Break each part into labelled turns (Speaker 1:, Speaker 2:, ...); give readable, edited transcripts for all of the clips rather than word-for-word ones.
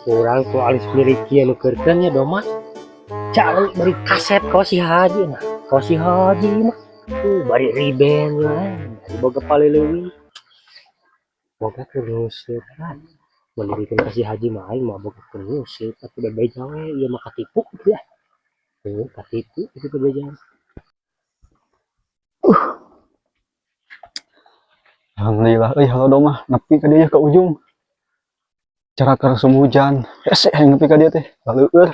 Speaker 1: Urang ku alis milik kieu nu keurkeun nya domba. Calo bari kaset kau si Haji nah. Kau si Haji mah. Bari riben lah. Bari boga paleleuwih. Boga keur nguseup kan. Mun dibikeun ka si Haji mah aing mah boga keur nguseup atuh bebeja we ieu mah katipu kieu ah. Heuh, katipu kitu bebeja.
Speaker 2: Alhamdulillah euy, halo mah nepi ka dieu ka ujung. Cara keur usum hujan, hese hayang nepi ka dieu teh, laleueur.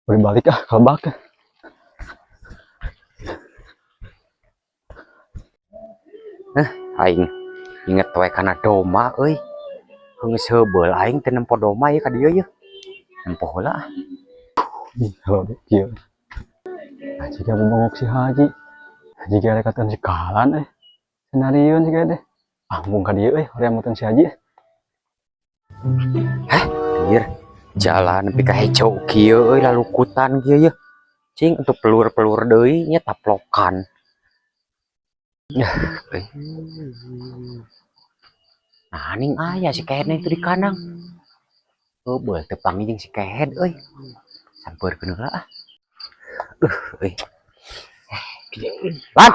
Speaker 2: Balik balik ah ka lebak.
Speaker 3: Aing inget we kana doma euy. Geus heubeul aing teu nempo doma ieu ka dieu yeuh. Nempo heula ah.
Speaker 2: Ih, halo deh kieu. Nah, jiga bobongok si Haji. Jiga rek katuan si Kalan euy. Senarieun siga teh. Ah, mung ka dieu euy, hoream mutan si Haji.
Speaker 3: Anjir, jalan nepi ka hejo kieu euy, lalukutan kieu yeuh. Cing untuk pelur-pelur deui nya taplokan. Yah, euy. Nah, ning aya si Kehed itu di kandang. Heubeul teu panggih jeung si Kehed euy. Sampeurkeun heula ah. Euy. Lan,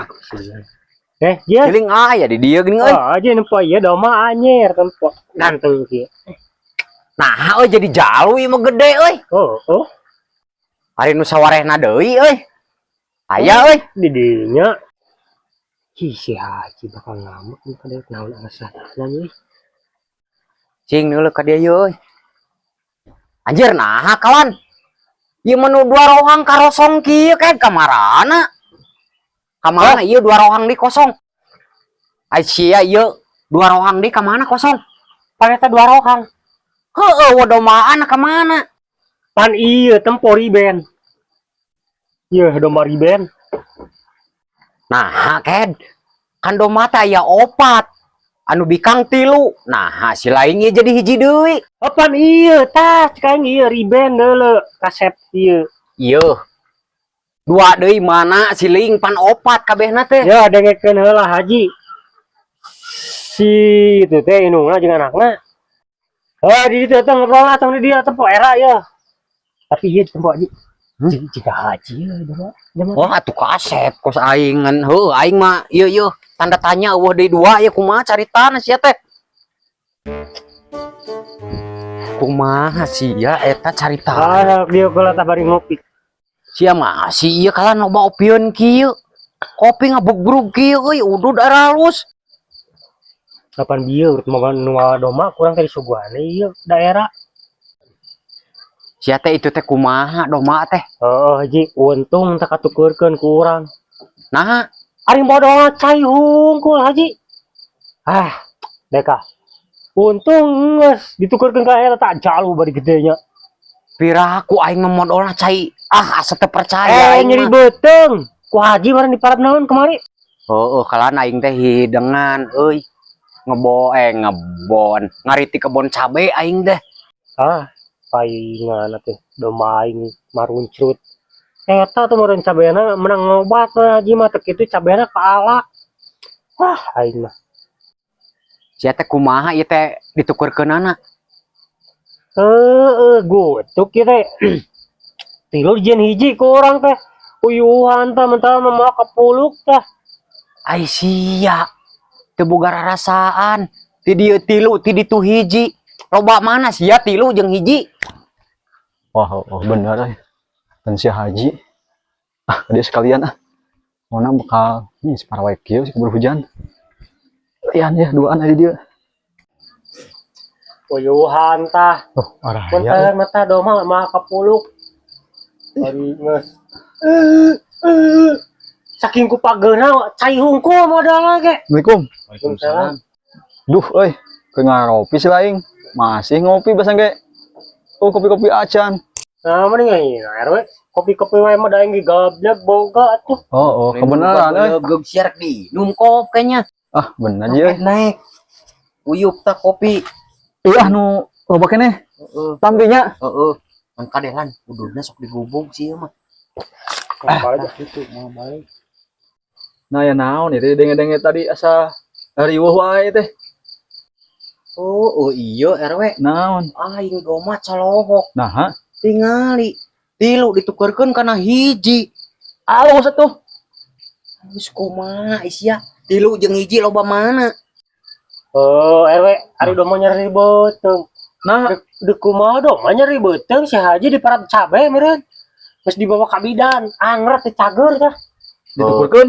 Speaker 1: Eh, dia
Speaker 3: ciling aya di dieu geuning euy.
Speaker 1: Oh, aja nempo ieu domba anjir tempo ganteng kieu.
Speaker 3: Nah, euy jadi jalu ieu mah gede euy.
Speaker 1: Oh, oh,
Speaker 3: Ari nu sawarehna deui euy. Aya euy.
Speaker 1: Di dinya. Hi, si Haji bakal ngamuk nih kada naon alasanna euy.
Speaker 3: Cing neuleuh ka dieu euy. Anjir, nah kawan. Ieu mah nu dua rohang karosong kieu kayak kamarana. Kamana ieu dua rohang di kosong? Ai sia ieu dua rohang di kamana kosong?
Speaker 1: Pan eta dua rohang.
Speaker 3: Heueuh, wodomaan kamana?
Speaker 1: Pan ieu tempo riben. Ieu domba riben.
Speaker 3: Nah, Ked. Kan domba teh aya opat. Anu bikang tilu. Nah, si lain ieu jadi hiji deui.
Speaker 1: Oh, pan ieu tah cek aing ieu riben deuleu kasep ieu.
Speaker 3: Ieu. Dua deui mana si ling pan opat kabehna teh.
Speaker 1: Ya dengekeun heula Haji. Si itu teh indungna jeung anakna. Oh, di ditu teh ngobrol atau di dia tempo era ya. Tapi ieu tempo Haji. Jika Haji ya domba. Domba.
Speaker 3: Wah, atuh kasep kos aing ngan heuh aing mah ieu ieu tanda tanya eueuh deui dua ieu kumaha caritana sia teh. Kumaha sia eta caritana?
Speaker 1: Ah, dia heula tah bari ngopi.
Speaker 3: Sia mah si ieu kalah loba opieun kieu. Kopi ngabugrug kieu euy, udud aralus.
Speaker 1: Kapan bieu urut moga nu mawa domba kurang teh disuguhan ieu daerah.
Speaker 3: Sia teh itu teh kumaha domba teh?
Speaker 1: Oh, Haji, untung tak katukeurkeun ku urang.
Speaker 3: Nah,
Speaker 1: Ari modal cai hungkul Haji. Ah, deka. Untung geus ditukeurkeun ka eta tak jalu bari gedenya.
Speaker 3: Piraku aing mah modolna cai. Ah, asa teu percaya
Speaker 1: Eh,
Speaker 3: aing
Speaker 1: nyeri
Speaker 3: mah.
Speaker 1: beuteung. Ku Haji bareng diparap naon kemari?
Speaker 3: Heueuh, kalah aing teh hidengan euy. Ngebo eh ngebon, ngariti kebon cabe aing teh.
Speaker 1: Ah, paingan atuh domba aing maruncrut. Eta tuh meureun cabena menang ngobat we Haji mah teu kitu cabena kaalak. Wah, aing mah.
Speaker 3: Sia teh kumaha ieu teh ditukeurkeunana?
Speaker 1: Heeh, gutuk ieu teh. Tilu dijieun hiji ku urang teh. Uyuhan tah mentah mah moal kapuluk tah.
Speaker 3: Ai sia. Teu boga rarasaan. Ti dieu tilu, ti ditu hiji. Loba mana sia tilu jeung hiji?
Speaker 2: Wah, oh, bener euy. Dan si Haji. Ah, dia sekalian ah. Mana bakal nih separah wae kieu sih keburu hujan. Lian ya duaan aja dia.
Speaker 1: Uyuhan tah.
Speaker 2: Oh, arah ya.
Speaker 1: Bentar mata domba mah kapuluk. Bari geus. Saking ku pageuna cai hungkul modalna ge.
Speaker 2: Assalamualaikum.
Speaker 1: Waalaikumsalam.
Speaker 2: Duh, euy, ke ngaropi sih laing. Masih ngopi basang ge. Oh, kopi-kopi acan.
Speaker 1: Nah, mending aing RW kopi-kopi wae mah da aing ge gablek boga atuh.
Speaker 2: Oh, oh, kebenaran euy.
Speaker 3: Geug siar diinum kop kayaknya.
Speaker 2: Ah, bener aja euy.
Speaker 3: Naik. Uyup tak kopi.
Speaker 2: Iya nu loba keneh.
Speaker 3: Heeh.
Speaker 2: Tampinya.
Speaker 3: Heeh. Mun kadelan ududna sok digubug sih mah.
Speaker 1: Ah, balik gitu mau balik.
Speaker 2: Nah, ya naon itu denge-denge tadi asa riweuh wae teh.
Speaker 3: Oh, iya RW.
Speaker 2: Naon?
Speaker 3: Aing doma colohok.
Speaker 2: Nah, ha?
Speaker 3: Tingali. Tilu ditukerkeun kana hiji.
Speaker 2: Alus atuh.
Speaker 3: Geus kumaha sia? Tilu jeung hiji loba mana?
Speaker 1: Oh, RW, ari doma nyeri beuteung.
Speaker 2: Nah,
Speaker 1: Dek kumaha doma nyeri beuteung si Haji diparab cabe meureun. Geus dibawa ka bidan, angret teh cager tah.
Speaker 2: Ditukurkeun.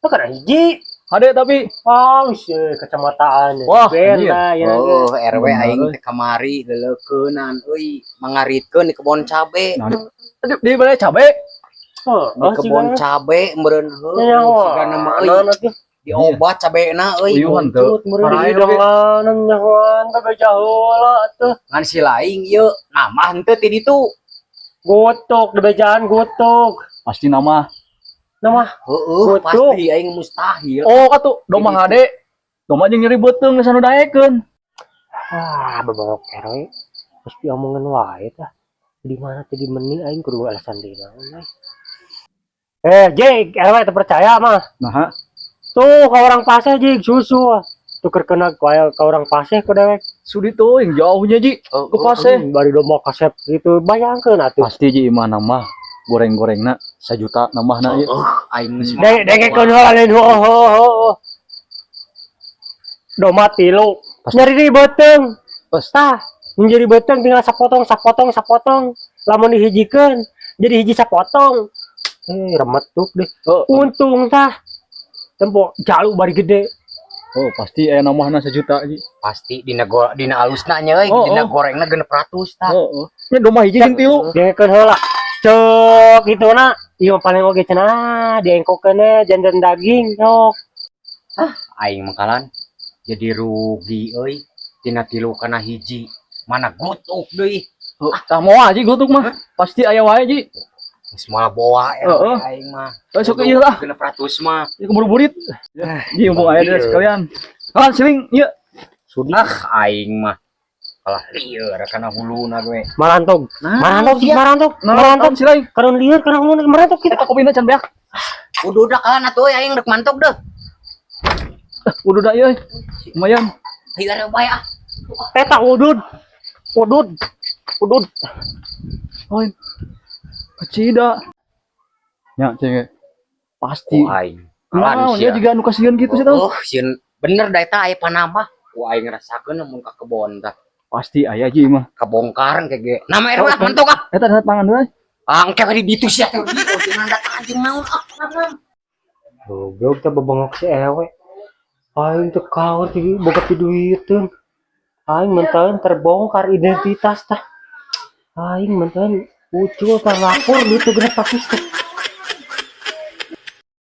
Speaker 1: Tuh kana hiji.
Speaker 2: Hade tapi
Speaker 1: Halus ye kacamataan.
Speaker 2: Wah,
Speaker 1: Ben
Speaker 2: anjir.
Speaker 1: tah ya.
Speaker 3: Oh, RW
Speaker 2: Bener,
Speaker 3: aing
Speaker 2: euy.
Speaker 3: Teh kamari leleukeunnan euy, mangaritkeun di kebon cabe.
Speaker 2: Nah, di balai cabe.
Speaker 1: Oh,
Speaker 3: Di kebon cabe meureun heuh.
Speaker 1: Ya,
Speaker 3: Sigana mah euy, diobat cabena euy.
Speaker 2: Uyuhan teu.
Speaker 1: Meureun
Speaker 2: Parae oge.
Speaker 1: hidangan nyahoan bebeja heula atuh.
Speaker 3: Ngan si laing ieu nama henteu ti ditu.
Speaker 1: Gutuk dibejaan gutuk.
Speaker 2: Pasti nama.
Speaker 1: Nama
Speaker 3: Heeh,
Speaker 1: Gutuk.
Speaker 3: pasti aing mustahil.
Speaker 2: Oh, katuh doma hade. Doma jeung nyeri beuteung geus anu daekeun.
Speaker 1: Ah, bebawak RW. Terus diomongan wae tah. Di mana tadi mending aing kudu alasan deui naon euy. Eh, Jik, RW teu percaya mah.
Speaker 2: Nah, ha?
Speaker 1: Tuh, ka orang Paseh Jik, susu. Tuker kena ka orang Paseh ku dewek.
Speaker 2: Sudi tuh yang jauhnya, Ji. Ke Paseh.
Speaker 1: Bari doma kasep gitu, bayangkeun atuh.
Speaker 2: Pasti Ji imah nambah goreng-gorengna sajuta nambahna ieu.
Speaker 3: Heeh, aing geus
Speaker 1: Deng dengekeun heula lain ho ho ho. Doma tilu. Nyeri di beuteung. Tah, menjadi beuteung tinggal sapotong sapotong sapotong. Lamun dihijikeun jadi hiji sapotong. Eh, remetuk deh.
Speaker 2: Oh,
Speaker 1: Untung tah. Tempo jalu bari gede.
Speaker 2: Oh, pasti aya nambahna sajuta, Ji.
Speaker 3: Pasti dina dina alusna nya euy,
Speaker 2: Oh,
Speaker 3: dina
Speaker 2: oh.
Speaker 3: gorengna 600 tah.
Speaker 2: Oh, oh. Nya doma hiji jeung tilu.
Speaker 1: Dengekeun heula. Cek itu na. Ieu mah paling oge cenah diengkokeun we janten daging sok.
Speaker 3: Aing makalan jadi rugi euy, tina tilu kana hiji mana gutuk deui.
Speaker 2: Oh, tah moal Ji gutuk mah. Pasti aya wae, Ji.
Speaker 3: Geus moal boa
Speaker 2: Heeh.
Speaker 3: aing mah.
Speaker 2: Eh, sok ieu lah.
Speaker 3: 600 mah.
Speaker 2: Ieu keburu burit. Ji mumpung aya deh sekalian. Kawan siling ieu.
Speaker 3: Sudah aing mah kalah lieur kana huluna gue.
Speaker 1: Marantog.
Speaker 2: Nah,
Speaker 1: Marantog sih, marantog. Marantog.
Speaker 2: Marantog siling.
Speaker 1: Karun lieur kana huluna marantog kita.
Speaker 2: Eta kopina can beak.
Speaker 3: Udah udah kalah atuh euy, aing rek mantok deh.
Speaker 2: Udah dah ieu. Lumayan.
Speaker 3: Ayo are bae ah.
Speaker 1: Eta udud. Udud. Udud.
Speaker 2: Lain. Kecida. Ya, ceng. Pasti.
Speaker 3: Oh, aing.
Speaker 2: Nah, dia juga anu kasihan gitu sih tau.
Speaker 3: Oh, sieun bener da eta aya panambah. Ku aing ngerasakeun mun ka kebon tah.
Speaker 2: Pasti aya Ji mah.
Speaker 3: Kabongkar kayak ge. Nama RW ah mantok ah.
Speaker 2: Eta ada tangan deui.
Speaker 3: Ah, engke di ditu sia teh. Oh, jangan datang anjing naon ah.
Speaker 1: Goblok teh bebengok si ewe. Aing teu kaur ti boga piduiteun. Aing mentahan terbongkar identitas tah. Aing mentahan ucul tah lapor duit teh genep ratus teh.